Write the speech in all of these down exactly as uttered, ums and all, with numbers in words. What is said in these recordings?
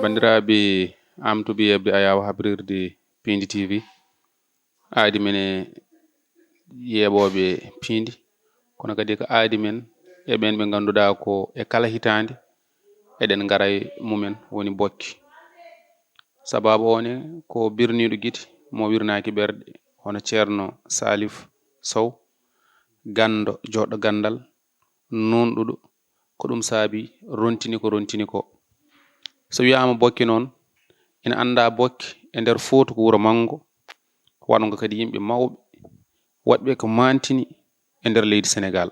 Banndiraaɓe, am to ɓe yeɓde ayaawo habrirde Piindi T V. Aadi men e yeeɓooɓe Piindi, kono kadi ko aadi men e ɓeen ɓe ngannduɗaa ko e kala hitaande eɗen ngara e mumen, woni Bokki. Sabaabu o ne ko birniiɗo gite, mo wirnaaki ɓerɗe, hono Ceerno Salif Sow, ganndo, joɗɗo ganndal, nuunɗuɗo, ko ɗum saabi rontini ko rontini ko. So wiyaama Bokki noon, ina anndaa Bokki e nder Fuuta ko wuro manngo, waɗngo kadi yimɓe mawɓe, waɗɓe ko maantini e nder leydi Senegaal.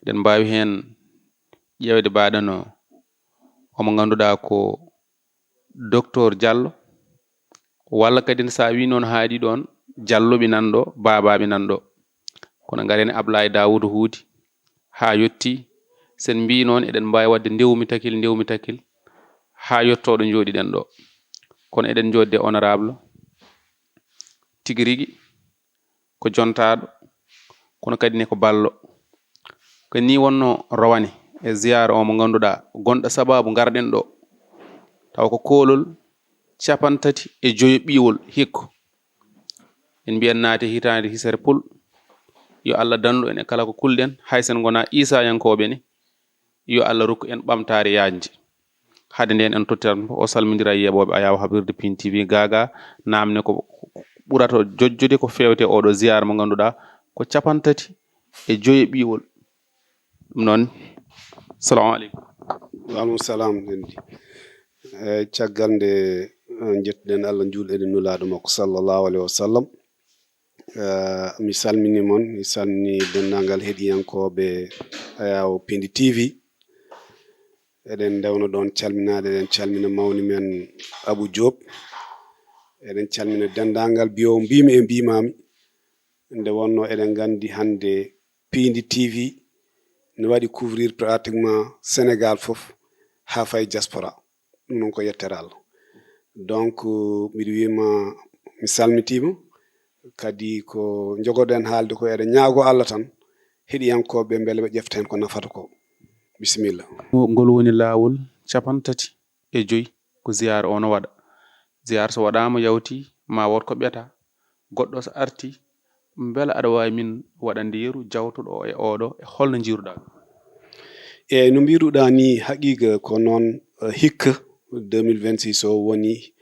Eɗen mbaawi heen ƴeewde mbaɗaano omo ngannduɗaa ko Doktor Diallo, walla kadi so a wii noon haaɗi ɗoon, Diallo ɓe nan ɗo, Baaba ɓe nan ɗo. Kono ngaren Ablaye Daouda Huudi haa yotti. Sen mbii noon eɗen mbaawi waɗde ndewmi takil, ndewmi takil, haa yottooɗo njooɗiɗen ɗo. Kono eɗen njoodde honorable tigi rigi, ko jontaaɗo, kono kadi ne ko ballo. Ko nii wonnoo rawane e ziyaara o mo ngannduɗaa gonɗo sabaabu ngarɗen ɗo. Tawa ko koolol capantati e joyo ɓiwol hikko. En mbiyan naate hitaande hisere pul. Yo Allah dandu en e kala ko kulɗen, hay sen ngonaa Iisayankooɓe ne. Yo Allah rokku en ɓamtaare yaajnde. Hade ndeen en tottirat mo, o salmindira e yeeɓooɓe ayaawo habrirde Piindi T V. Gaaga, naamne ko ɓurata jojjude ko feewte oɗo ziyaara mo ngannduɗaa ko capantati e joyo ɓiwol. Ɗum noon, salamu aleykum. Waaleykum salam, Denndi. Eh, caggal nde, eh, njettuɗen Allah, njuulɗen e Nulaaɗo makko, sallallahu alaihi wasallam. Eh, mi salmini mon, mi salmini denndaangal heɗiyankooɓe ayaawo Piindi T V. Eɗen ndewno ɗoon calminaade, eɗen calmina mawni men Abu Diop. Eɗen calmina denndaangal mbiyoowo mbiimi e mbiimaami. Nde wonnoo eɗen nganndi hannde Piindi T V ne waɗi couvrir pratiquement Sénégal fof, haa fayi diaspora. Ɗum noon ko yettere Allah. Donc, miɗo wiyma mi salmitiima, kadi ko njogoɗen haalde ko eɗen ñaago Allah tan, heɗiyankooɓe mbele ɓe ƴefta heen ko nafata ko. Bisimilla. Ngol woni laawol capantati e joyi ko ziyaara o no waɗa. Ziyaara so waɗaama yawti, ma wood ko ɓeta. Goɗɗo so arti, mbela aɗa waawi min waɗande yeru jawtuɗo o e oɗo, e holno njiiruɗaa ɗum? Eeyi, no mbiiruɗaa ni, haqiiqa ko noon, eh, hikka deux mille vingt-six o woni,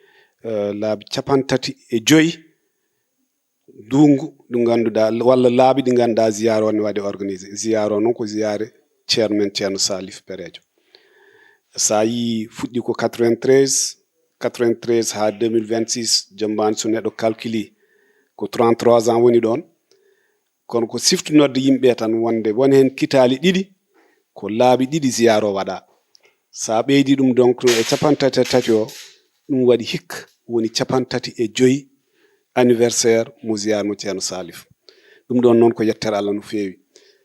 eh, laabi capantati e joyi ndunngu ɗi ngannduɗaa, walla laabi ɗi ngannduɗaa ziyaara o ne waɗi organisé. Ziyaara o noon ko ziyaare ceerno men Ceerno Salif Perejo. So a yii fuɗɗi ko quatre-vingt-treize, quatre-vingt-treize haa deux mille vingt-six, jombaan so neɗɗo calculi ko trente-trois ans woni ɗoon. Kono ko siftinorde yimɓe tan wonde won heen kitaali ɗiɗi, ko laabi ɗiɗi ziyaara o waɗa. So a ɓeydi ɗum donc e capantati e tati o, ɗum waɗi hikka woni capantati e joyi anniversaire mo ziyaara mo Ceerno Salif. Ɗum ɗoon noon ko yettere Allah no feewi.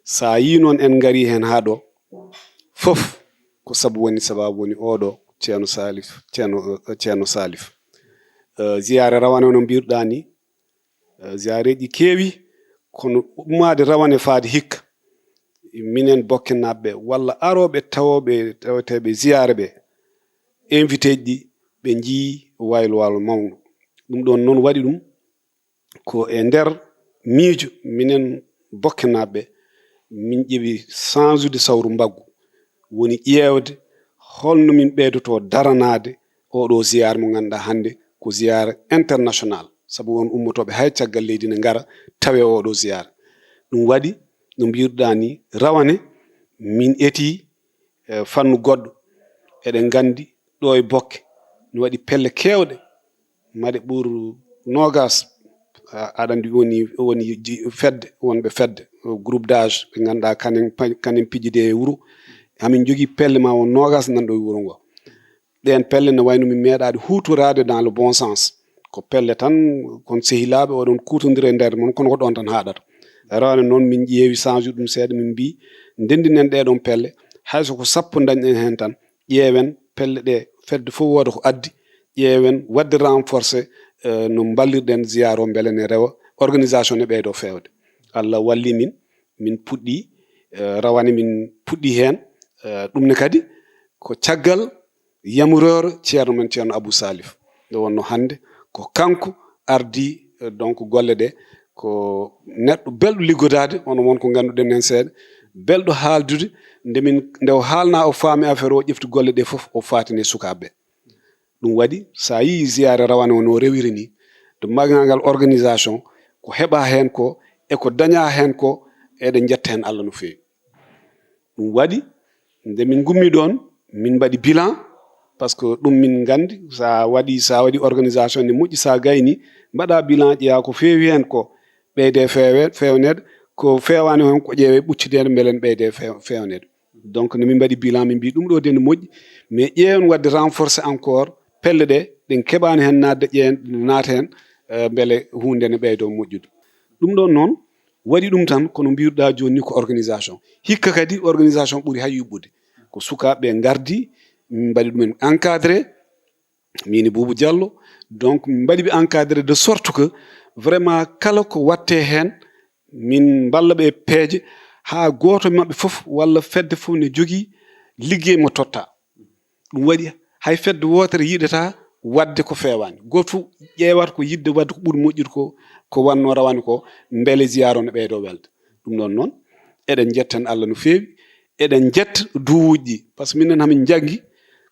So a yii noon en ngarii heen haa ɗo, fof ko sabu woni, sabaabu woni oɗo Ceerno Salif, Ceerno, eh, Ceerno Salif. Eh, ziyaare rawane no mbiiruɗaa ni, eh, ziyaareeji keewi, kono ummaade rawane faade hikka. Minen Bokkenaaɓe walla arooɓe tawooɓe, taweteeɓe ziyaare ɓe, invité ji ɗi, ɓe njii waylo waylo mawɗo. Ɗum ɗoon noon waɗi ɗum ko e nder miijo minen Bokkenaaɓe, min ƴeewi sansude sawru mbaggu, woni ƴeewde holno min ɓeydotoo daranaade oɗo ziyaara mo ngannduɗaa hannde ko ziyaara international, sabu won ummotooɓe hay caggal leydi ne ngara tawe oɗo ziyaara. Ɗum waɗi, no mbiiruɗaa ni, rawane min etii, eh, fannu goɗɗo. Eɗen nganndi ɗo e Bokke no waɗi pelle keewɗe, maɗe ɓur noogas, a-, aɗa anndi woni, woni ji-, fedde, wonɓe fedde, groupe d'âge, ɓe ngannduɗaa kanen pa-, kanen pijide e wuro. Hamin njogii pelle ma won noogas nan ɗo e wuro ngo. Ɗeen pelle ne wayno min meeɗaade huutoraade dans le bon sens. Ko pelle tan, kon sehilaaɓe oɗon kuutondira e nder mon, kono ko ɗoon tan haaɗata. Rawane noon min ƴeewi, change ɗum seeɗa, min mbii, ndenndinen ɗee ɗoon pelle, hay so ko sappo ndañɗen heen tan, ƴeewen pelle ɗe, fedde fof wooda ko addi, ƴeewen waɗde renforcer, eh, no mballirɗen ziyaara o mbele ne rewa, organisation ne ɓeydo feewde. Allah walli min, min puɗɗi, eh, rawane min puɗɗi heen, eh, ɗum ne kadi ko caggal yamureur Ceerno men Ceerno Abou Salif. Nde wonno hannde ko kanko ardi, eh, donc golle ɗe, ko neɗɗo belɗo liggodaade, hono won ko ngannduɗen heen seeɗa, belɗo haaldude, nde min, nde o haalna o faami affaire o, ƴefti golle ɗe fof o faatini e sukaaɓe ɓe. Ɗum waɗi, so a yii ziyaare rawane o no rewiri ni, to banngal ngal organisation, ko heɓa heen ko, e ko daña heen ko, eɗen njetta heen Allah no feewi. Ɗum waɗi, nde min ngummi ɗoon, min mbaɗi bilan, parce que ɗum min nganndi, so a waɗi, so a waɗi organisation ne moƴƴi, so a gayni, mbaɗa bilan, ƴeewa ko feewi heen ko, ɓeyde feewe-, feewneede, ko feewaani heen ko ƴeewe ɓuccideede, mbele ne ɓeyde feew-, feewneede. Donc, no min mbaɗi bilan, min mbi ɗum ɗo de ne moƴƴi, mais ƴeewen waɗde renforcer encore pelle ɗe, ɗen keɓaani heen naatde, ƴeewen naata heen, eh, mbele huunde ne ɓeydo moƴƴude. Ɗum ɗoon noon, waɗi ɗum tan, kono mbiruɗaa jooni ni ko organisation. Hikka kadi organisation ɓuri hay yuɓɓude. Ko sukaaɓe ɓe ngardi, min mbaɗi ɗumen encadré, min e Boubou Diallo. Donc, min mbaɗi ɓe encadré de sorte que vraiment kala ko watte heen, min mballa ɓe e peeje haa gooto e maɓɓe fof walla fedde fof ne jogii liggey mo totta. Ɗum waɗi hay fedde wootere yiɗata waɗde ko feewaani. Gooto fof ƴeewata ko yiɗde waɗde ko ɓuri moƴƴude ko, ko wannoo rawane ko, mbele ziyaara o ne ɓeydo welde. Ɗum ɗoon noon, eɗen njetta heen Allah no feewi, eɗen njetta duwuuji ɗi, par ce que minen hamin njanngi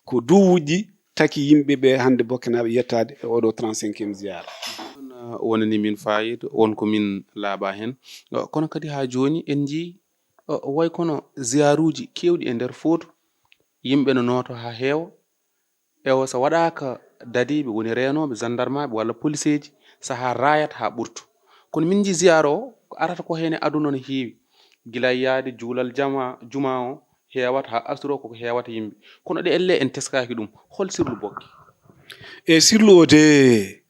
ko duwuuji ɗi taki yimɓe ɓe hannde Bokkenaaɓe yettaade e oɗo trente-cinquième ziyaara. Wonani min fayida, won ko min laaɓa heen. Kono kadi haa jooni en njii, way kono ziyaaruuji keewɗi e nder Fouta, yimɓe no nooto haa heewa. Ewa, so waɗaaka dadiiɓe, woni reenooɓe, gendarmaaɓe walla poliseeji, sahaa raayat haa ɓurta. Kono min njii ziyaara o, ko arata ko heen e aduna no heewi. Gila e yahde juulal jama, juma o heewata, haa asru o koko heewata yimɓe. Kono ɗe elle en teskaaki ɗum. Hol sirlu Bokke? E sirlu o de,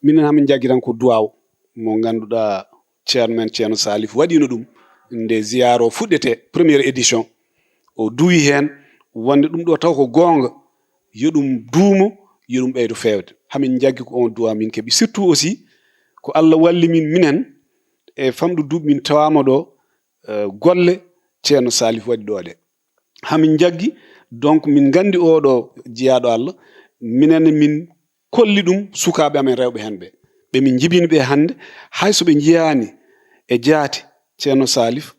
minen hamin njaggi tan ko duwaaw mo ngannduɗaa Ceerno men Ceerno Salif waɗiino ɗum nde ziyaara o fuɗɗetee, première édition. O duwi heen wonde ɗum ɗo taw ko goonga, yo ɗum duumo, yo ɗum ɓeydo feewde. Hamin njaggi ko on duwaaw min keɓi. Surtout aussi, ko Allah walli min, minen, e famɗude duuɓi min tawaama ɗo, eh, golle Ceerno Salif waɗi ɗo ɗe. Hamin njaggi, donc min nganndi oɗo jiyaaɗo Allah, minen min kolli ɗum sukaaɓe amen rewɓe heen ɓe. Ɓe min njibini ɓe hannde, hay so ɓe njiyaani e jaati Ceerno Salif,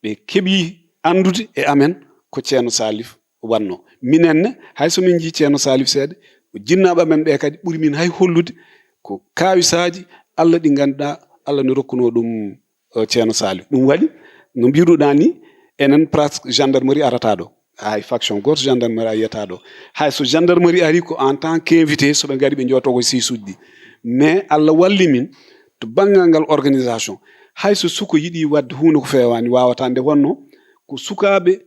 ɓe keɓi anndude e amen ko Ceerno Salif waɗno. Minen ne, hay so min njii Ceerno Salif seeɗa, ko jinnaaɓe amen ɓe kadi ɓuri min hay hollude ko kaawisaaji Allah ɗi ngannduɗaa Allah no rokkunoo ɗum, eh, Ceerno Salif. Ɗum waɗi, no mbiruɗaa ni, enen presque gendarmerie arata ɗo. Hay faction gooto gendarmerie a yiyata ɗo. Hay so gendarmerie ari ko en tant qu'invité, so ɓe ngari ɓe njooto ko sisuuji ɗi. Mais Allah walli min to banngal ngal organisation. Hay so suko yiɗi waɗde huunde ko feewaani, waawata nde wonno ko sukaaɓe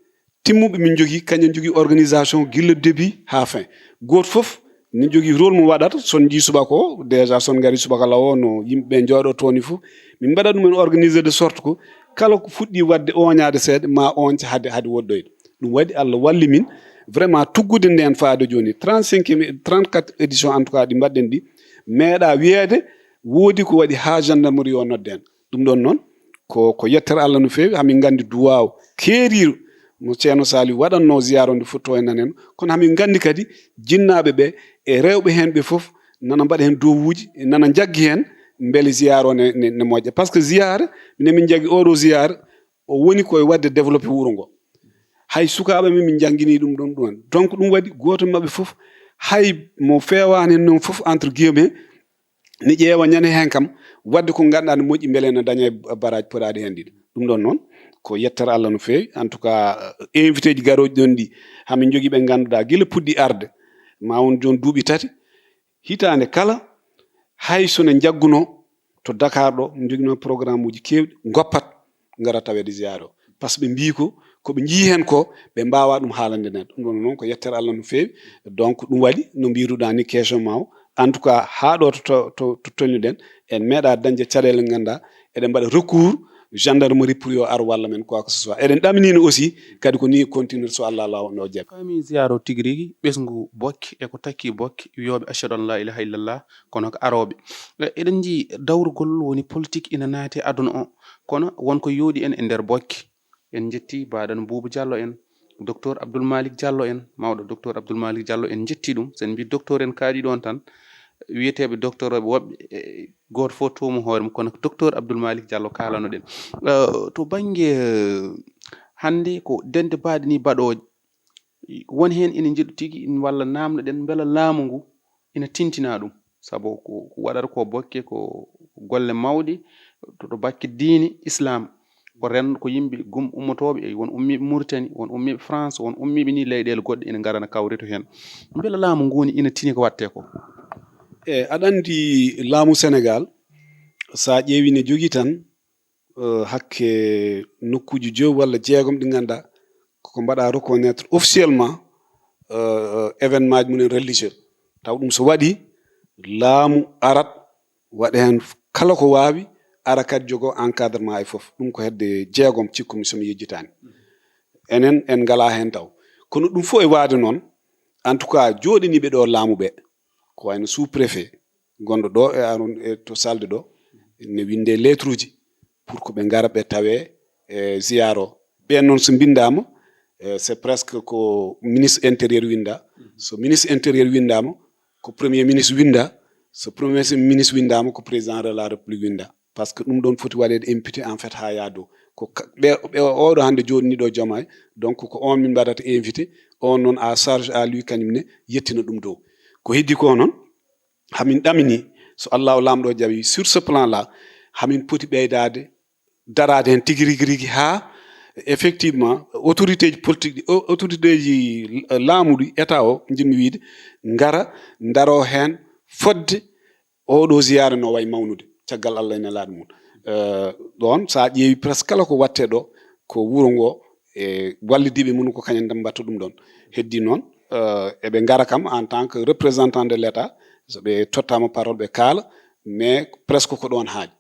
timmuɓe min njogii, kañum njogii organisation gilla début haa fin. Gooto fof ne njogii rôle mo waɗata, son njii subaka o, déjà son ngari subaka law o, no yimɓe ɓe njooɗo toon ni fof, min mbaɗa ɗum en organisé de sorte que kala ko fuɗɗi waɗde ooñaade seeɗa, ma ooñce hade, hade woɗɗoyde. Ɗum waɗi Allah walli min vraiment tuggude ndeen faade jooni, trente-cinquième, trente-quatre édition en tout cas ɗi mbaɗɗen ɗi, meeɗa wiyeede woodi ko waɗi haa gendarmerie o nodde en. Ɗum ɗoon noon, ko, ko yettere Allah no feewi, hamin nganndi duwaaw keeriiɗo mo Ceerno Salif waɗannoo ziyaara o nde fuɗɗo e nanen, kono hamin nganndi kadi jinnaaɓe ɓe e rewɓe heen ɓe fof nana mbaɗa heen duwawuuji, nana njaggi heen mbele ziyaara o ne, ne, ne moƴƴa. Par ce que ziyaara, minen min njaggi oɗo ziyaara, o woni koye waɗde développé wuro ngo. Hay sukaaɓe men min njannginii ɗum ɗon ɗum. Donc ɗum waɗi gooto maɓɓe fof, hay mo feewaani heen noon fof, entre guillemets, ne ƴeewa ñande heen kam, waɗde ko ngannduɗaa ne moƴƴi mbele ene daña e baraaji potaaɗi heen ɗiɗi. Ɗum ɗoon noon, ko yettere Allah no feewi. En tout cas, invité ji garooji ɗoon ɗi, hamin njogii ɓe ngannduɗaa gila puɗɗi arde, ma won jooni duuɓi tati, hitaande kala, hay so ne njaggunoo to Dakar ɗo, ne njoginoo programme uji keewɗi, ngoppat, ngara taweede ziyaare o. Par ce que ɓe mbii ko, ko ɓe njii heen ko, ɓe mbaawaa ɗum haalande neɗɗo. Ɗum ɗoon noon ko yettere Allah no feewi. Donc ɗum waɗi, no mbiiruɗaa ni question ma o, en tout cas, haa ɗo to, to, to, to tolniɗen, en meeɗaa dañde caɗeele nde ngannduɗaa, eɗen mbaɗa recours gendarmerie pour yo ar walla men quoi que ce soit. Eɗen ɗaminino aussi, kadi ko ni continuer so Allah law no jaɓi. Fami ziyaaro tigi rigi, ɓesngu Bokke e ko takki Bokke, wiyooɓe ashhadu an la ilaha illallah, kono ko arooɓe. E, eɗen njii dawrugol woni politique ina naati e aduna o, kono won ko yooɗi en e nder Bokke. En njetti baaɗan Buubu Jallo en, Docteur Abdoul Malick Diallo en, mawɗo Docteur Abdoul Malick Diallo, en njetti ɗum. So en mbi docteur en kaaɗi ɗoon tan, wiyeteeɓe docteurooɓe woɓɓe, e gooto fof tuumu hoore mum, kono Docteur Abdoul Malick Diallo kaalano ɗen. Eh, to bannge, eh, hannde ko dende baaɗe ni baɗooje, won heen ina njiɗu tigi walla naamno ɗen mbela laamu ngu ina tintina ɗum. Sabu ko, ko waɗata ko bokke ko golle mawɗe to, to bakke diine Islam. Ko ren-, ko yimɓe gum-, ummotooɓe, e won ummiiɓe Mauritanie, won ummiiɓe France, won ummiiɓe ni leyɗeele goɗɗe ina ngara na kawrito heen. Mbela laamu ngu ni ina tini ko waɗte ko? E, aɗa anndi laamu Senegaal, so a ƴeewi ne jogii tan, eh, hakke nokkuuji joyi walla jeegom ɗi ngannduɗaa koko mbaɗa reconnaître officiellement, eh, événement ji mumen religieux. Taw ɗum so waɗi, laamu arat, waɗa heen kala ko waawi, ara kadi jogo encadrement e fof. Ɗum ko hedde jeegom cikkumi so mi yejjitaani. Enen, en ngalaa heen taw. Kono ɗum fof e waade noon, en tout cas, jooɗiniiɓe ɗo laamu ɓe, ko wayno sous-préfet, gonɗo ɗo e aron-, e to salde ɗo, ne winde lettre uji pour que ɓe ngara ɓe tawe e ziyaaro. Ɓen noon so mbindaama, eh, c'est presque ko ministre intérieur winda. So ministre intérieur windaama, ko premier ministre winda. So premier ministre windaama, ko président de la république winda. Par ce que ɗum ɗon foti waɗeede imputé en fait haa yaa dow. Ko ka-, ɓe, ɓe oɗo hannde jooɗiniiɗo Diomaye, donc ko on min mbaɗata invité, on noon à charge à lui kañum ne yettina ɗum dow. Ko heddi ko noon, hamin ɗamini, so Allahu Laamɗo jaɓi, sur ce plan là, hamin poti ɓeydaade, daraade heen tigi rigi rigi haa effectivement autorité ji politique ɗi, au-, autorité ji laamu ɗi, état o, njiɗmi wiide, ngara ndaro heen fodde oɗo ziyaara no wayi mawnude, caggal Allah e nelaaɗo mum. Eh, ɗoon, so a ƴeewi presque kala ko waɗte ɗo, ko wuro ngo e wallidiiɓe mum ko kañum tan mbaɗta ɗum ɗoon. Heddi noon, eh, eɓe ngara kam en tant que représentant de l'État, so ɓe tottaama parole ɓe kaala, mais presque ko ɗoon haaɗi.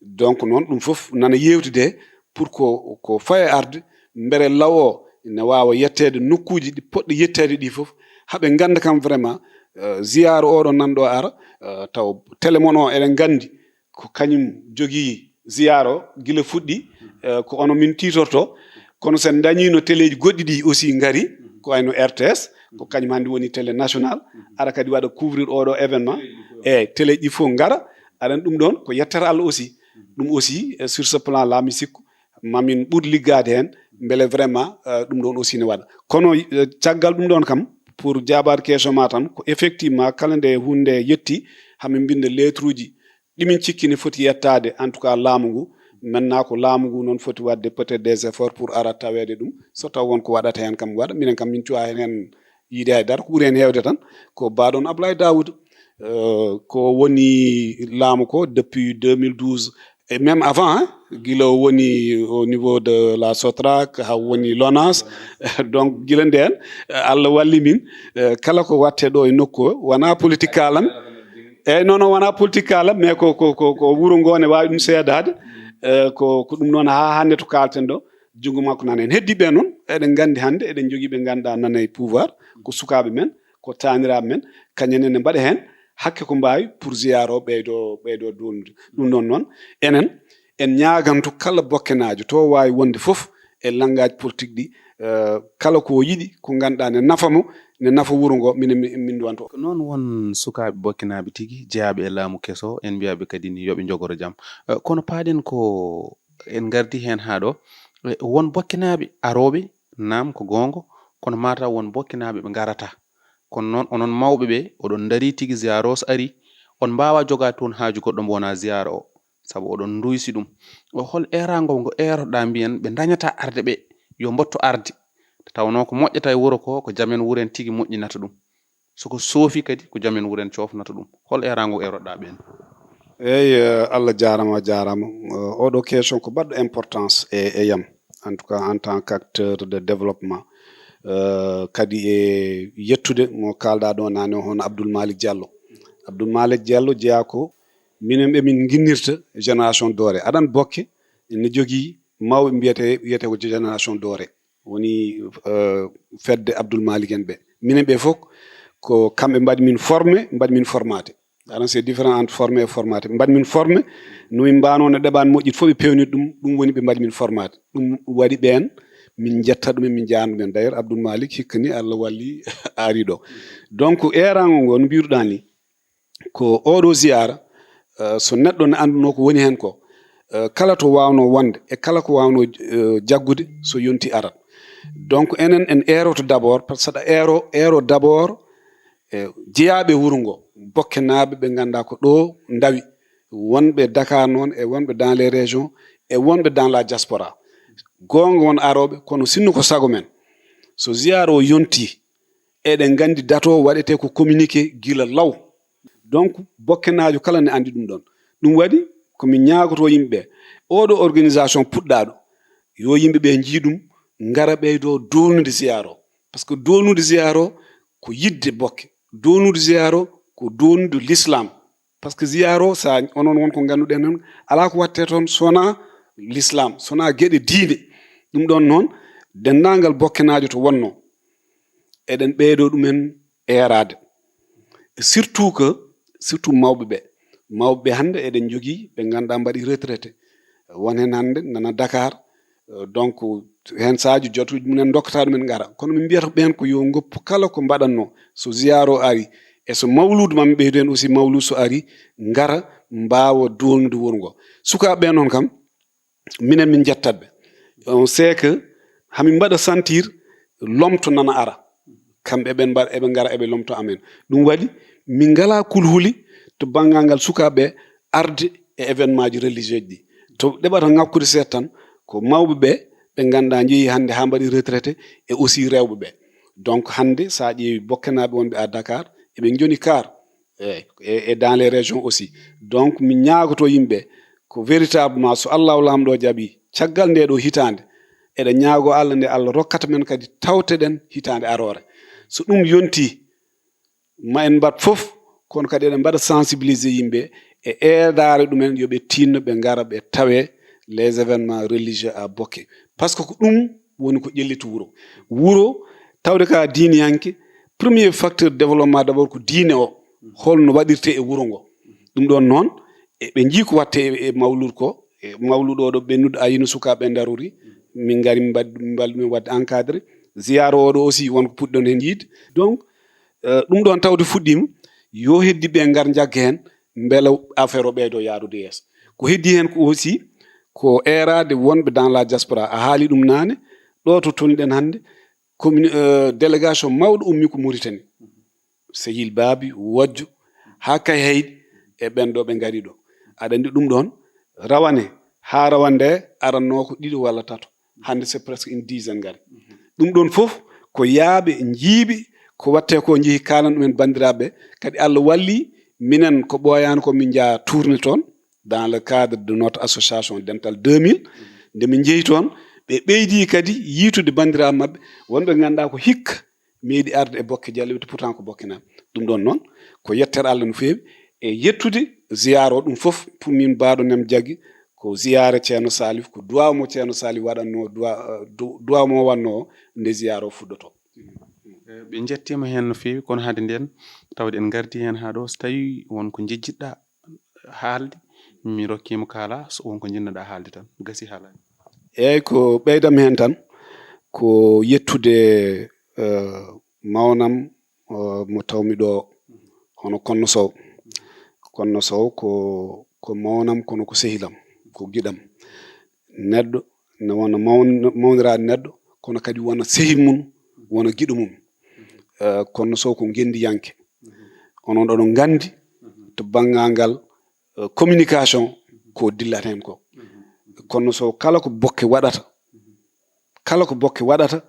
Donc noon, ɗum fof nana yeewtidee pour ko, ko faye arde, mbele law o ne waawa yetteede nokkuuji ɗi potɗi yetteede ɗi fof, haa ɓe ngannda kam vraiment, eh, ziyaara oɗo nan ɗo ara, eh, taw télé mon o eɗen nganndi ko kañum jogii ziyaara o gila fuɗɗi, eh, ko ono min tiitorto. Kono so en ndañiino téléji goɗɗi ɗi aussi ngari, ko wayno R T S, ko kañum hannde woni télé national, ara kadi waɗa couvrir oɗo événement. Eeyi, téléji ɗi fof ngara, aɗa anndi ɗum ɗoon ko yettere Allah aussi. Ɗum aussi, eh, sur ce plan là, mi sikku, mamin ɓur liggaade heen, mbele vraiment, eh, ɗum ɗoon aussi ne waɗa. Kono, eh, caggal ɗum ɗoon kam, pour jaabaade question ma tan, ko effectivement kala nde huunde yetti, hamin mbinnda lettre uji ɗi min cikki ne foti yettaade, en tout cas, laamu ngu. Maintenant ko laamu ngu noon foti waɗde peut-être des efforts pour ara taweede ɗum, so taw won ko waɗata heen kam waɗa. Minen kam min cuwaa heen, heen yiide hay dara. Ko ɓuri heen heewde tan ko baaɗon Ablaye Daouda, euh, ko woni laamu ko depuis deux mille douze, et même avant, hein, gila o woni au niveau de la SOTRAC, haa woni l'ONAS. Donc gila ndeen, Allah walli min, eh, kala ko waɗte ɗo e nokku o, wonaa politique kaalam. Eeyi, non, non, wonaa politique kaalam, mais ko, ko, ko, ko wuro ngo ne waawi ɗum seedaade. Eh, ko, ko ɗum noon haa hannde to kaalten ɗo, junngo makko nana heen. Heddiiɓe noon, eɗen nganndi hannde, eɗen njogii ɓe ngannduɗaa nana e pouvoir, ko sukaaɓe men, ko taaniraaɓe men, kañum en ne mbaɗa heen hakke ko mbaawi pour ziyaara o ɓeydo, ɓeydo duunde. Ɗum ɗoon noon, enen, en ñaagantu kala bokkenaajo to waawi wonde fof e langaaji politique ɗi, eh, kala ko o yiɗi, ko ngannduɗaa ne nafa mo, ne nafa wuro ngo, minen min, min nduwanto. Ko noon won sukaaɓe bokkenaaɓe tigi, jeyaaɓe e laamu keso, en mbiyaɓe kadi ni yo ɓe njogoro jam. Eh, kono paaɗen ko en ngardi heen haa ɗo, eh, won bokkenaaɓe arooɓe, naam ko goonga, kono mataw won bokkenaaɓe ɓe ngarata. Kono noon, onon mawɓe ɓe, oɗon ndarii tigi ziyaara o so arii, on mbaawaa jogaade toon haaju goɗɗo mbo wonaa ziyaara o, sabu oɗon nduysi ɗum. O hol eeraango ngo eeroɗaa mbiyen ɓe ndañataa arde ɓe, yo mboɗto arde. Nde tawnoo ko moƴƴata e wuro ko, ko jam en wuren tigi moƴƴinata ɗum. So ko soofi kadi, ko jam en wuren coofnata ɗum. Hol eeraango ngo eeroɗaa ɓeen? Eeyi, eh, Allah jaaraama, a jaaraama. Eh, oɗo question ko baɗɗo importance e, e yam, en tout cas en tant qu'acteur de développement. Eh, kadi e yettude mo kaalɗaa ɗo naane o, hono Abdoul Malick Diallo. Abdoul Malick Diallo jeyaa ko minen ɓe min nginnirta génération doore. Aɗa anndi bokke ene jogii mawɓe mbiyetee, wiyetee ko génération doore. Woni, eh, fedde Abdoul Malick en ɓe. Minen ɓe fof ko kamɓe mbaɗi min formé, mbaɗi min formaté. Alors, c'est différent entre formé et formaté. Ɓe mbaɗi min formé, no min mbaanoo no ɗeɓan moƴƴi fof, ɓe peewniti ɗum, ɗum woni ɓe mbaɗi min formaté. Ɗum waɗi ɓeen, Min njetta ɗumen, min njaarna ɗumen. D'ailleurs, Abdoul Malick, hikka ni Allah walli ari ɗo. Donc, eeraango ngo no mbiruɗaa ni, ko oɗo ziyaara, eh, so neɗɗo ne annduno ko woni heen ko, eh, kala to waawno wonde e kala ko waawno, eh, jaggude, so yonti arat. Donc, enen en eeroto d'abord, par ce que saɗa eero, eero d'abord, eh, jeyaaɓe wuro ngo, bokkenaaɓe ɓe ngannduɗaa ko ɗo ndawi, wonɓe Dakar noon e wonɓe dans les régions e wonɓe dans la diaspora. Goonga won arooɓe, kono sinno ko sago men, so ziyaara o yonti, eɗen nganndi date o waɗetee ko communiqué gila law. Donc, bokkenaajo kala ne anndi ɗum ɗon. Ɗum waɗi ko min ñaagoto yimɓe ɓe, oɗo organisation puɗɗaaɗo, yo yimɓe ɓe njii ɗum, ngara ɓeydo doolnude ziyaara o. Par ce que doolnude ziyaara o ko yiɗde bokke. Doolnude ziyaara o ko doolnude l'islam. Par ce que ziyaara o, sa onon won ko ngannduɗen noon, alaa ko waɗetee toon so wonaa l'islam, so wonaa geɗe diine. Ɗum ɗon noon, denndaangal bokkenaajo to wonno, eɗen ɓeydo ɗumen eeraade. Surtout que, surtout mawɓe ɓe. Mawɓe ɓe hannde eɗen njogii ɓe ngannduɗaa mbaɗi retraité. Won heen hannde nana Dakar, eh, donc heen saaji jotuuji mumen ndokkata ɗumen ngara. Kono min mbiyata ɓeen ko yo ngoppu kala ko mbaɗatno. So ziyaara o ari, e so mawluudu maɓɓe ɓeydu heen aussi, mawluudu so ari, ngara mbaawa doolnude wuro ngo. Sukaaɓe ɓe noon kam, minen min njettat ɓe. On sait que hamin mbaɗa sentir lomto nana ara. Kamɓe ɓen mbaɗa, eɓe ngara, eɓe lomto amen. Ɗum waɗi, min ngalaa kulhuli to banngal ngal sukaaɓe arde e événement ji religieux ji ɗi. To ɗeɓata ŋakkude seeɗa tan, ko mawɓe ɓe, ɓe ngannduɗaa njehii hannde haa mbaɗi retraité, e aussi rewɓe ɓe. Donc hannde, so a ƴeewi bokkenaaɓe wonɓe à Dakar, eɓe njoni kaar, e, e, e dans les régions aussi. Donc min ñaagoto yimɓe, ko véritablement, so Allahu Laamɗo jaɓi, caggal nde ɗo hitaande, eɗen ñaago Allah nde Allah rokkata men kadi tawteɗen hitaande aroore. So ɗum yonti, ma en mbaɗ fof, kono kadi eɗen mbaɗa sensibiliser yimɓe e eedaare ɗumen, yo ɓe tinno, ɓe ngara, ɓe tawe les événements religieux à Bokke. Par ce que ko ɗum woni ko ƴelliti wuro. Wuro, tawde ka diiniyanke, premier facteur de développement d'abord ko diine o, holno waɗirte e wuro ngo. Ɗum ɗon noon, e ɓe njii ko watte e, e mawlud ko, e mawlud o ɗo ɓennude ayino sukaaɓe darori, min ngari min mbaɗ-, min mbaɗ-, min waɗde encadré. Ziyaara o ɗo aussi won ko puɗɗon heen yiide. Donc, eh, ɗum ɗon tawde fuɗɗiima, yo heddi ɓe ngar njagga heen, mbela affaire o ɓeydo yaarude yeeso. Ko heddi heen ko aussi, ko eeraade wonɓe dans la diaspora. A haali ɗum naane, ɗo to toniɗen hannde, commune, eh, délégation mawɗo ummi ko Mauritanie. Sehil Baabi, Wojjo, haa Kayhayɗi e ɓen ɗo ɓe ngari ɗo. Aɗa anndi ɗum ɗon, rawane, haa rawane nde arannoo ko ɗiɗo walla tato. Hannde c'est presque une dizaine ngari. Ɗum ɗon fof ko yaaɓe njiiɓe ko watte ko, njehi kaalan ɗumen banndiraaɓe. Kadi Allah walli minen ko ɓooyaani ko min njaha tourné toon dans le cadre de notre association Dental deux mille. Nde min njehi toon, ɓe ɓeydi kadi yiitude banndiraaɓe maɓɓe wonɓe ngannduɗaa ko hikka meeɗi arde e Bokke Jallo, te pourtant ko Bokkenaaɓe. Ɗum ɗon noon ko yettere Allah no feewi. E yettude ziyaara o, ɗum fof pour min, Baɗo Nem Jaggi, ko ziyaara Ceerno Salif, ko duwaaw mo Ceerno Salif waɗatno, duwa-, du-, duwaaw mo waɗno o nde ziyaara o fuɗɗoto. Eh, ɓe njettiima heen no feewi, kono hade ndeen tawde en ngardi heen haa ɗo, so tawii won ko njejjitɗa haalde, mi rokkiima kaala, so won ko njiɗnoɗa haalde tan, gasi haalaani. Eeyi, ko ɓeydam heen tan, ko yettude, eh, mawnam, eh, mo tawmi ɗo, hono Konno Sow. Konno Sow ko, ko mawnam, kono ko sehilam, ko giɗam. Neɗɗo ne wona mawn-, mawniraade neɗɗo, kono kadi wona sehil mum, wona giɗo mum. Eh, Konno Sow ko ngenndiyanke. Onon oɗon nganndi to banngal ngal, eh, communication ko dillat heen ko. Konno Sow kala ko Bokke waɗata, kala ko Bokke waɗata,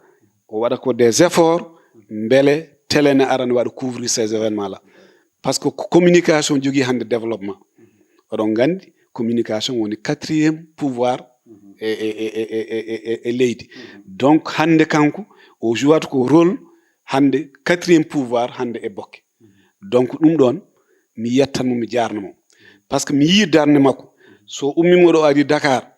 o waɗa ko des efforts mbele télé ne ara ne waɗa couvrir ces événements là. Par ce que ko communication jogii hannde développement. Oɗon nganndi communication woni quatrième pouvoir e, e, e leydi. Donc hannde kanko o jouat ko rôle hannde quatrième pouvoir hannde e Bokke. Donc ɗum ɗon mi yettan mo, mi jaarna mo. Par ce que mi yii darnde makko. So ummiima ɗo ari Dakar,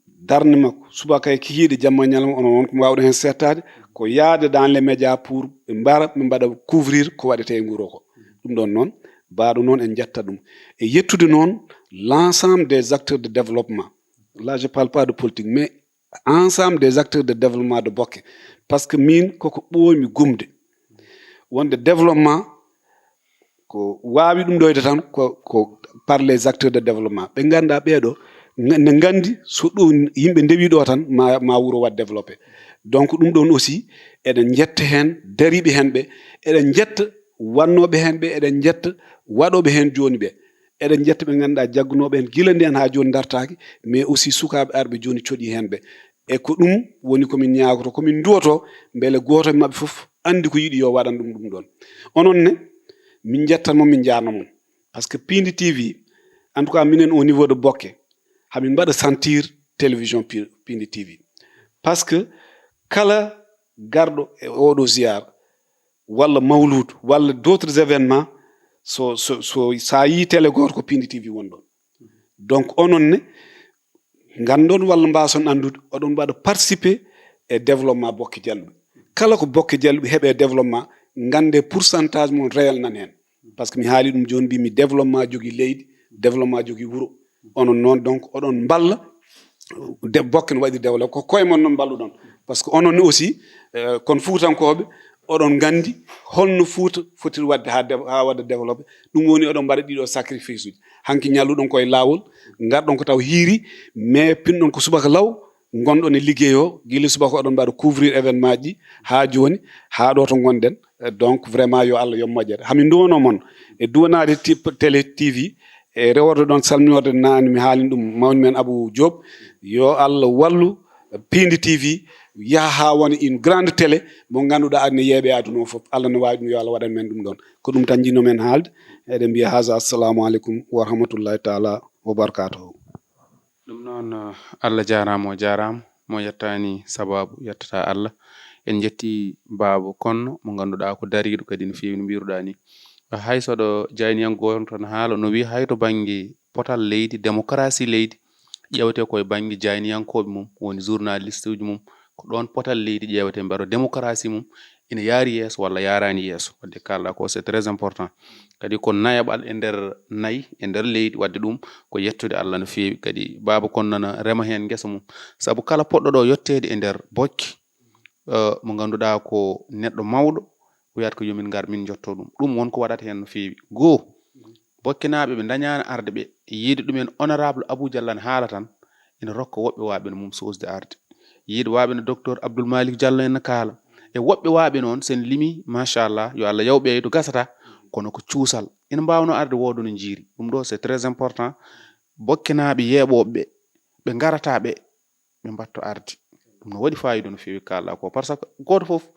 darnde makko, subaka e kikiiɗe, jamma e ñalawma, onon won ko mbaawɗon heen seettaade, ko yahde dans les médias pour ɓe mbara, ɓe mbaɗa couvrir ko waɗetee e nguro ko. Ɗum ɗon noon, Baɗo noon en njetta ɗum. E yettude noon l'ensemble des acteurs de développement. Là, je parle pas de politique, mais ensemble des acteurs de développement de Bokke. Parce que min koko ɓooymi gumde wonde développement ko waawi ɗum ɗoyde tan ko, ko par les acteurs de développement. Ɓe ngannduɗaa ɓeeɗo ne nganndi so ɗo yimɓe ndewi ɗo tan ma, ma wuro waɗ développé. Donc ɗum ɗon aussi eɗen njetta heen dariiɓe heen ɓe, eɗen njetta wannooɓe heen ɓe, eɗen njetta waɗooɓe heen jooni ɓe. Eɗen njetta ɓe ngannduɗaa jaggunooɓe heen gila ndeen haa jooni ndartaaki, mais aussi sukaaɓe arɓe jooni coɗii heen ɓe. E ko ɗum woni ko min ñaagoto, ko min nduwoto, mbele gooto e maɓɓe fof anndi ko yiɗi yo waɗan ɗum ɗum ɗoon. Onon ne, min njettan mon, min njaarno mon. Parce que Piindi T V, en tout cas minen au niveau de Bokke, hamin mbaɗa sentir télévision Pi- Piindi T V. Parce que kala garɗo e oɗo ziyaar, walla mawluud, walla d'autres événements, so, so, so, sa yii télé gooto ko Piindi T V woni ɗoon. Donc onon ne, nganndoon walla mbaason anndude, oɗon mbaɗa participer e développement Bokke Jalluɓe. Kala ko Bokke Jalluɓe heɓe développement, ngannde pourcentage mon réel nan heen. Parce que mi haali ɗum jooni, mbimi développement jogii leydi, développement jogii wuro. Onon noon, donc, oɗon mballa de Bokke no waɗi développé. Ko koye mon noon mballuɗon. Parce que onon ne aussi, euh, kon Fuutankooɓe, oɗon nganndi holno Fuuta fotiri waɗde haa de- haa waɗa développé. Ɗum woni oɗon mbaɗa ɗiɗo sacrifice uji. Hanki ñalluɗon koye laawol, ngarɗon ko taw hiiri, mais pinɗon ko subaka law, ngonɗon e liggey o, gila subaka oɗon mbaɗa couvrir événement ji haa jooni, haa ɗo to ngonɗen. Eh, donc vraiment yo Allah yoɓ moƴƴere. Hamin nduwano mon e duwanaade ti- télé T V e reworde ɗon salminorde nani mi haalin ɗum mawni men Abou Diop. Yo Allah wallu Piindi T V yaha haa wona une grande télé mo ngannduɗaa aɗa ne yeeɓe aduna o fof. Allah no waawi ɗum, yo Allah waɗan men ɗum ɗon. Ko ɗum tan njiɗno men haalde. Eɗen mbiya haza, assalamu aleykum wa rahmatullahi taala wa barakatuhu. Ɗum noon, eh, Allah jaaraama, o jaaraama. Mo yettaani sabaabu, yettata Allah. En njetti Baaba Konno, mo ngannduɗaa ko dariiɗo kadi no feewi no mbiruɗaa ni. Hay so ɗo jayniyan gooto tan haala, no wiyi hay to bannge potal leydi, démocratie leydi, ƴeewetee ko e bannge jayniyankooɓe mum, woni journaliste uji mum, ko ɗoon potal leydi ƴeewetee, mbeɗa démocratie mum ina yaari yeeso walla yaaraani yeeso. Wadde kaalɗaa ko, c'est très important. Kadi ko nayaɓal e nder nayi, e nder leydi, wadde ɗum ko yettude Allah no feewi. Kadi Baaba Konno nana rema heen ngesa mum. Sabu kala poɗɗo ɗo yetteede e nder Bokke, eh, mo ngannduɗaa ko neɗɗo mawɗo, wiyata ko yo min ngar min njotto ɗum. Ɗum won ko waɗata heen no feewi. Goo, Bokkenaaɓe ɓe ndañaani arde ɓe, yiide ɗumen honorable Abou Diallo ne haala tan, ina rokka woɓɓe waaɓe no mum sosde arde. Yiide waaɓe no docteur Abdoul Malick Diallo en no kaala. E woɓɓe waaɓe noon, sen limi, machallah, yo Allah yaw ɓeydo gasata, kono ko cuusal. Ina mbaawno arde woodo no njiiri. Ɗum ɗo, c'est très important. Bokkenaaɓe yeeɓooɓe ɓe, ɓe ngarata ɓe, ɓe mbatto arde. Ɗum no waɗi faayiida no feewi kaalɗaa ko. Par ce que gooto fof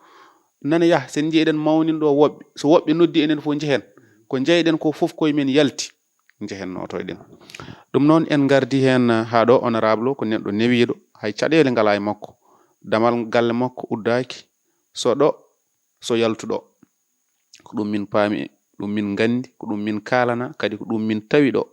nana yaha, sen njeyi eɗen mawnin ɗo woɓɓe. So woɓɓe noddi enen fof njehen. Ko njeyɗen ko fof koye men yalti. Njehen nootoyɗen. Ɗum noon en ngardi heen haa ɗo honorable ko neɗɗo newiiɗo. Hay caɗeele ngalaa e makko. Damal galle makko uddaaki. So ɗo, so yaltu ɗo. Ko ɗum min paami, ɗum min nganndi, ko ɗum min kaalana, kadi ko ɗum min tawi ɗo.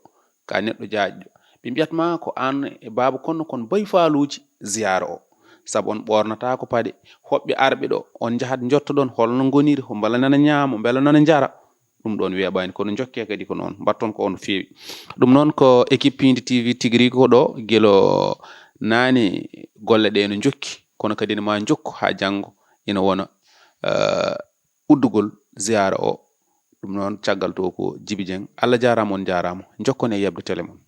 Ka neɗɗo jaajɗo. Ɓe mbiyat ma ko aan e Baaba Konno kon bayi faaluuji ziyaara o. Sabu on ɓoornataako paɗe. Hoɓɓe arɓe ɗo, on njahat njottoɗon holno ngoniri, ho mbela nana ñaamo, mbela nana njara. Ɗum ɗoon weeɓaani, kono njokkee kadi ko noon. Mbatton ko on feewi. Ɗum noon ko équipe Piindi T V tigi rigi ko ɗo, gila naane golle ɗe no njokki, kono kadi ne ma njokku haa janngo ina wona, eh, uddugol ziyaara o. Ɗum noon caggal to ko Jibi Jeng. Allah jaaraama, on njaaraama. Njokkon e yeɓde télé mon.